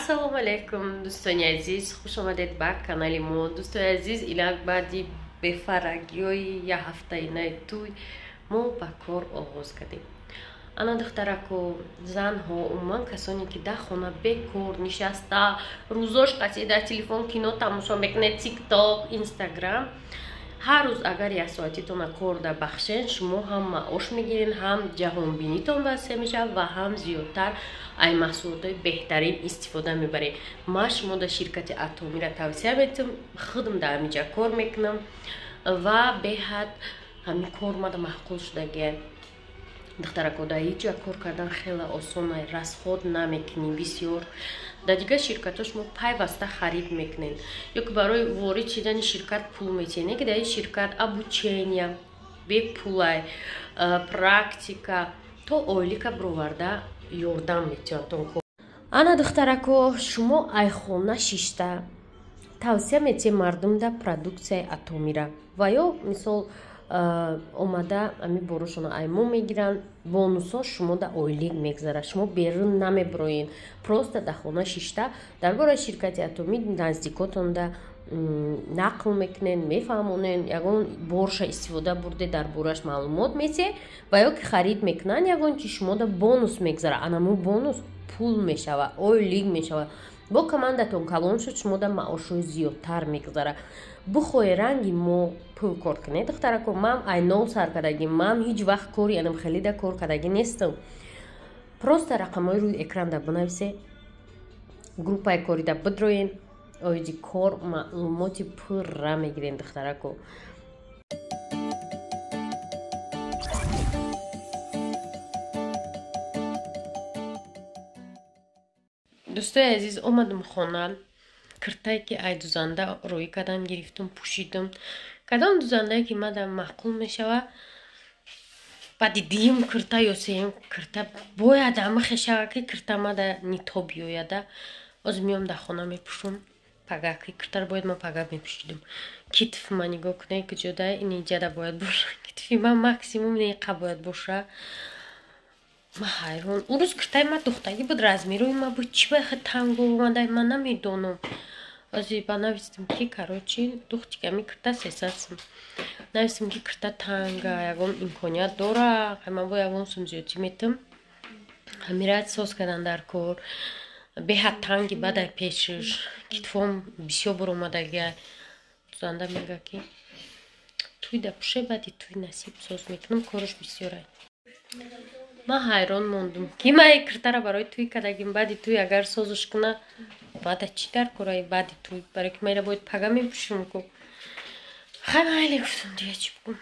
Ассалому алайкум, дӯстони азиз, хуш омадед ба канали мо. Дӯстони азиз, инак баъди бефарагиҳои як ҳафтаинаи тӯй мо ба кор оғоз кардем. Ана духтарако, занҳо, умуман касоне ки дар хона бекор нишаста, рӯзош қатъи дар телефон кино тамошо мекунед, тикток, инстаграм, ҳар рӯз агар як соатитона кор да бахшен, шумо ҳам маош мегирен, ҳам ҷаҳонбинитон васеъ мешавад ва ҳам зиёдтар ай маҳсулотҳои беҳтарин истифода мебаред. Ман шумо дар ширкати Атомира тавсия метам, худам дар ҳамиҷа кор мекунам ва беҳад ҳамин кор мада маъқул шудагия. Духтарако, дар ҳеҷ ҷа кор кардан хеле осон, расход намекунӣ бисёр. Дар дигар ширкатҳо шумо пайваста харид мекунед ё ки барои ворид шидани ширкат пул метиҳед. Не ки дар ин ширкат обучения бепулай, практика то ойлика бироварда ёрдам метиҳад. Ана духтарако, шумо айхона шишта тавсия метиҳед мардумда продуксияи Атомира ва ё мисол омада ами борошона аймо мегиранд, бонусҳо шумо да ойлик мегзарад, шумо берун намеброед, просто дар хона шишта дар бораи ширкати Атомӣ наздикотонда нақл мекунед, мефаҳмонед, ягон борша истифода бурде, дар бораш маълумот метиҳед ва ё ки харид мекунанд ягон чи, шумо да бонус мегзарад. Анамо бонус пул мешавад, ойлик мешавад. Бо командатон калон шуд, шумо да маошҳои зиёдтар мегзарад. Бихоҳе ранги мо пул кор кунед, духтарако, ман ай нол сар кардагӣ, ман ҳеҷ вақт кори анам хелида кор кардагӣ нестам. Просто рақамҳои рӯи экранда бинависе, группаи корида бидроен, оиди кор маълумоти пурра мегирем, духтарако. Дӯстои азиз, омадам хона, киртае ки ай дузанда рӯӣ кардам, гирифтум, пӯшидам. Кадом дузандае ки мада маъқул мешава, баъди дуюм кирта ё сеюм кирта бояд амихе шава ки кирта мада нито биёяда. Оз меом дар хона мепӯшум, пага ки киртаро бояд ман пага мепӯшидам. Китф ма нигоҳ кунед куҷода, ин иҷада бояд боша. Китфи ман максимум неқа бояд боша. Ма ҳайрон. Он рӯз киртаи ма духтагӣ буд, размерои ма буд, чӣ баха танго омада, ман намедонам. Ози ба навистам ки короче духтика ми кирта 300 сум. Навистам ки кирта танга, ягон имконият дора, ман бо ягон сум зиёдтӣ метам. Ҳамира соз кардан дар кор. Беҳад танги бадай пешиш, китфом бисёр баромадагия. Дузанда мега ки туй да пуше, баъди туй насиб соз мекунам, кораш бисёрай. Ман ҳайрон мондум ки ман ин киртара барои туй кардагим, баъди туй агар созуш куна, баъда чӣ дар кораи баъди туй, барои ки ман ира бояд пага мепӯшам ку. Хай майли гуфтам, дига чӣ бигӯм.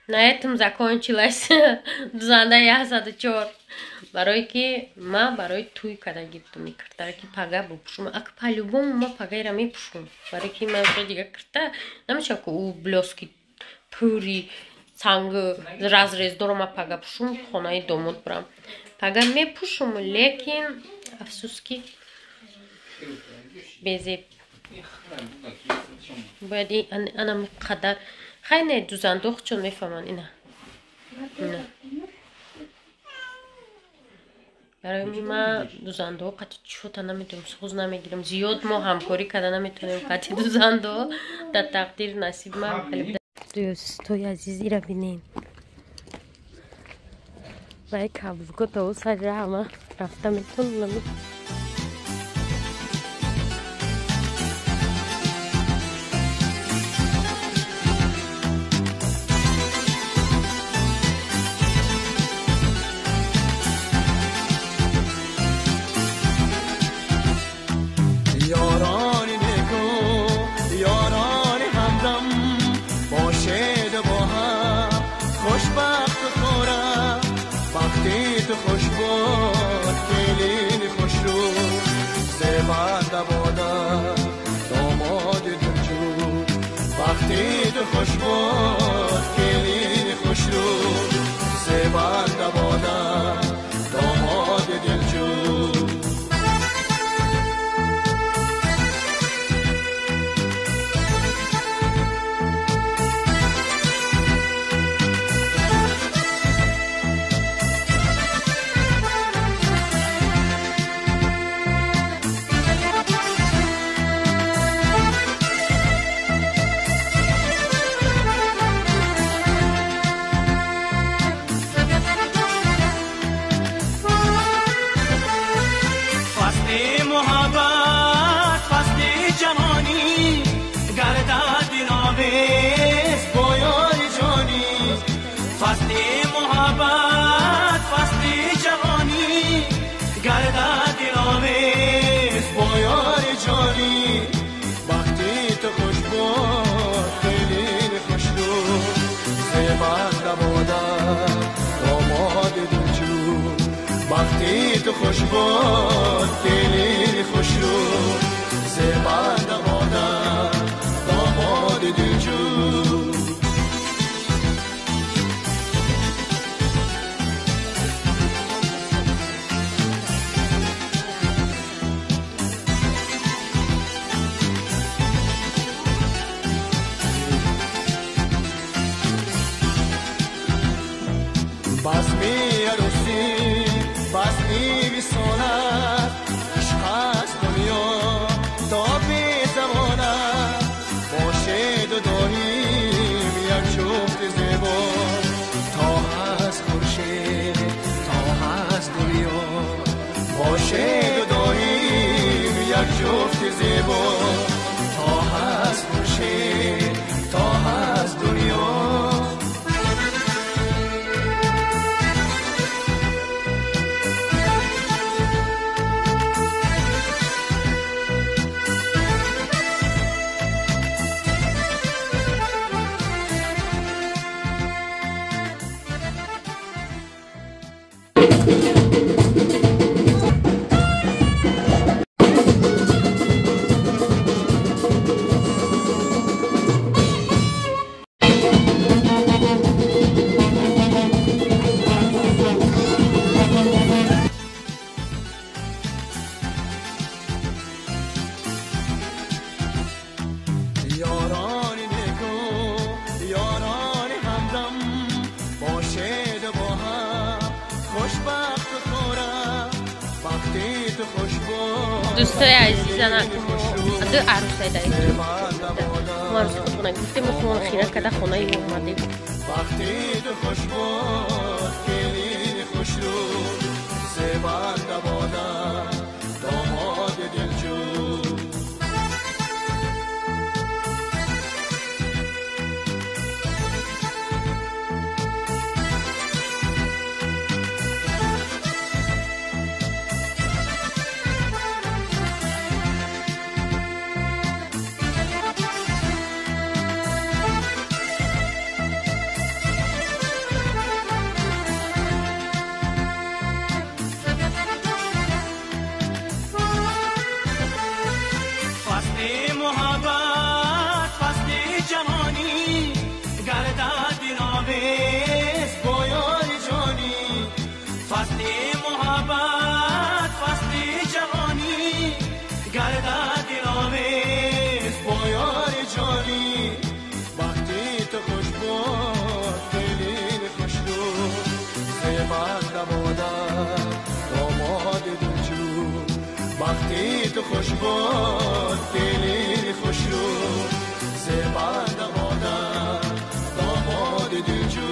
На этом закончилась дузанда 104. Барои ки ман барои туй кардаги будам ин киртара ки пага бупӯшум. Ак по-любому ман пага ира мепӯшум, барои ки ман уже дига кирта намешавад ку ӯ блёски пури санг разрез дорам, ман пага пӯшум, хонаи домод бурам. Пага мепӯшум, лекин афсӯс ки безеб. Бояд ана қадар хай не дузандох чун мефаҳманд ина. Ина. Барои ман дузандоҳо қати чота наметавонам, соз намегирам. Зиёд мо ҳамкорӣ карда наметавонем қати дузандоҳо. Дар тақдир насиб ман хеле. Дӯстои азиз, ира бинед. Вай каблуко то сари ҳама рафта метавонам. خوش باد کلین خوش رو. خوش باد گلین خوش رو زبند مادر داماد دلجو. بزمی عروسی بزمی وصالت عشق است دنیا تا به زمانت باشد و داریم یک جفت زیبا تا هست خورشید تا هست دنیا باشد و داریم یک جفت زیبا تا هست خورشید تا هست دنیا. یاران نیکو یاران همدم باشد با هم خوشبخت و خورم وقتی تو خوش باد. دوستای عزیزم دو عروسای داریم ما عروسی خودمون گفتیم ما خیره کده خونه ای اومدیم. وقتی تو خوش باد گلین خوش رو زبند مادر داماد دلجو. محبت فصل جوانی گردد دلاویز با یار جانی فصل محبت فصل جوانی گردد دلاویز با یار جانی وقتی تو خوش باد دلین خوش رو زبند مادر داماد دلجو وقتی تو خوش باد دلین خوش رو زبند مادر داماد دلجو.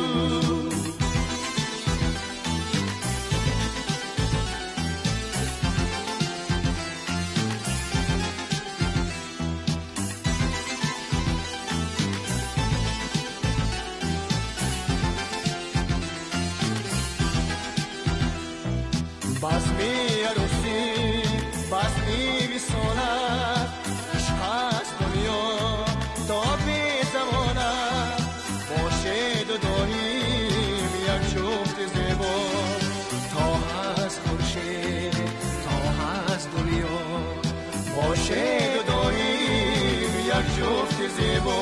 بزمی عروسی بزمی وصالت عشق است دنیا تا به زمانت باشد و داریم یک جفت زیبا تا هست خورشید تا هست دنیا باشد و داریم یک جفت زیبا.